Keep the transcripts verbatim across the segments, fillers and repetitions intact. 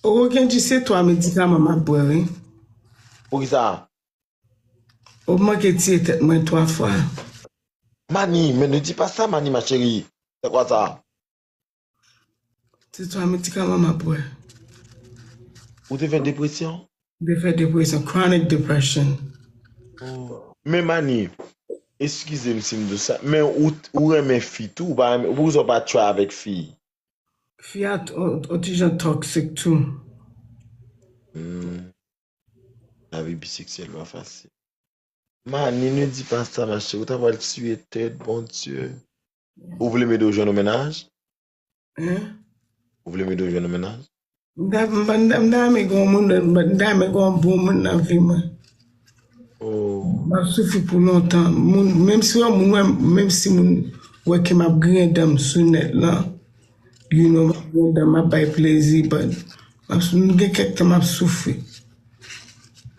Ou gen di se twa medikaman m ap bwè, wi. Poukisa? Ou manke tiye tèt mwen twa fwa. Mani, mais ne dis pas ça, Mani, ma chérie. C'est quoi ça? Se twa medikaman m ap bwè. Ou te fè depresyon? De fè depresyon, chronic depression. Men Mani, eskize m si m di w sa, men ou, ou renmen fi tou, ou pa renmen, poukisa w pa try avèk fi? Fi a t- o- o ti jan toxic tou. Hmm. Lavi biseksyèl pa fasil. Mani, ne dis pas ça, ma chérie, ou ta pral tiye tèt, Bondye. Ou vle m ede w jwenn yon mennaj? Hein? Ou vle m ede w jwenn yon mennaj? M ta m ta- m ta renmen gen yon moun, m ta renmen gen yon bon moun nan vi mwen. Oh. M ap soufri pou lontan. Moun, menm si yon moun wè, menm si moun wè ke m ap griyen dan m sou nèt lan, you know, m ap griyen dan m, m ap bay plezi, but m ap sou- m gen kèk tan m ap soufri.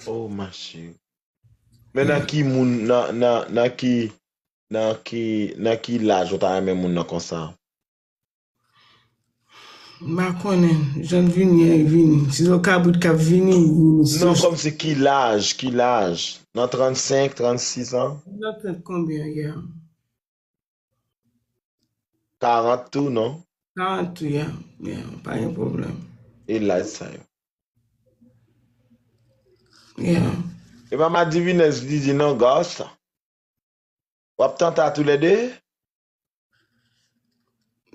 Oh, ma chérie. Men nan ki moun, nan, nan, nan ki, nan ki, nan ki laj ou ta renmen moun nan konsa? M pa konnen, jan l vini an, l vini. Si se yon kabrit k ap vini, l vini. Non, kòm se ki laj, ki laj? Nan trannsenk, trannsis an? Nan trant konbyen, yeah. Karant tou, non? Karant tou, yeah. Yeah, pa gen pwoblèm. E laj sa yo. Yeah. E pa madivinèz li di non, gòs. W ap tante a toulède?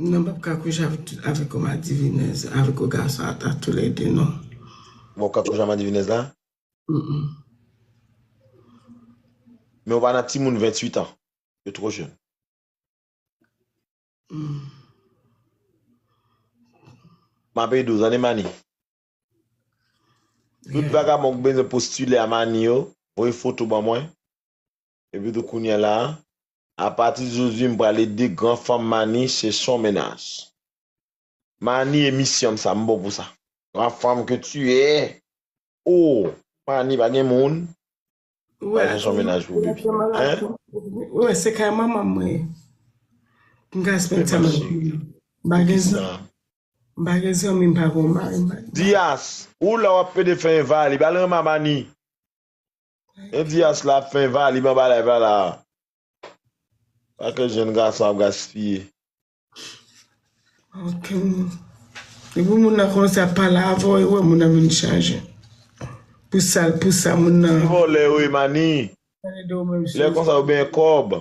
Non, m p ap ka kouche avèk tout- avèk yon madivinèz, avèk yon gason a, a toulède, non. W ap ka kouche ak madivinèz la? Mm-mm. Men w pa nan timoun venntuit an. Yo twò jèn. Mm. M ap ede w, tande Mani. Tout vagabon ki bezwen postile a Mani yo, voye foto ban mwen. Epi tou kounye a la, apati de jodi, m pral ede gran fanm Mani chèche yon mennaj. Mani, emisyon m sa, m bon pou sa. Gran fanm ke tu es. Oh, Mani, pa gen moun. Pa chèche yon mennaj pou bebe. Hein? Wè, se kay manman mwen. M ka spend time avèk li. M pa gen zanmi, m pa gen zanmi, m pa gen mari, m pa gen. Dias, ou la w ap pede fè envalib, al renmen a Mani. E Dias la ap fè envalib anba live la la. Pa kè jèn gason ap gaspiye. Ok. Epi moun nan kòmanse ap pale avè w, e wè moun nan vin chanje. Pou sa, pou sa moun nan. Vòlè wi, Mani. Lè konsa ou benyen kòb.